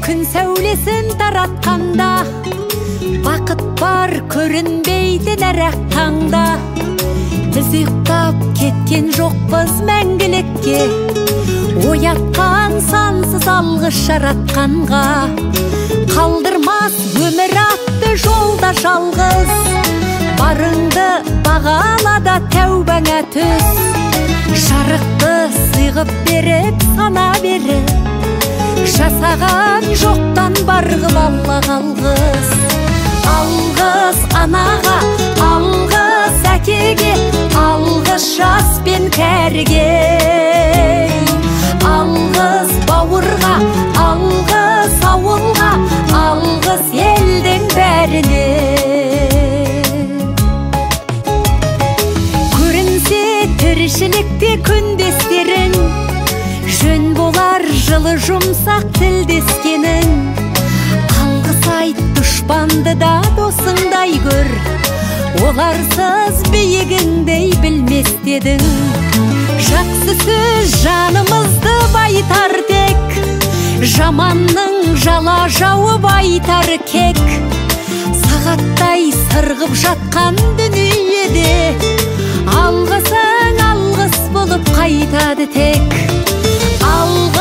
Күн сәулесін таратқанда, бақыт бар көрінбейтін әр-ақ таңда. Біз ұйықтап кеткен жоқпыз мәңгілікке, оятқан сансыз алғыс жаратқанға. Қалдырмас өмір атты жолда жалғыз, барыңды бағала да тәубаңа түс. Жарықты сыйғып беріп, сана беріп, жасаған жоқтан бар қып Аллаға алғыс. Алғыс анаға, алғыс әкеге, алғыс жас пен кәріге. Алғыс бауырға, алғыс ауылға, алғыс елдің бәріне. Көрінсе тіршілікте күндестерің, жөн болар жылы жұмсақ тілдескенің. Алғыс айт дұшпанды да досыңдай көр, оларсыз биігіңдей білмес дедің. Жақсы сөз жанымызды байтар тек, жаманның жала жауып айтар кек. Сағаттай сырғып жатқан дүниеде, алғысың алғыс болып қайтады тек. Алғыс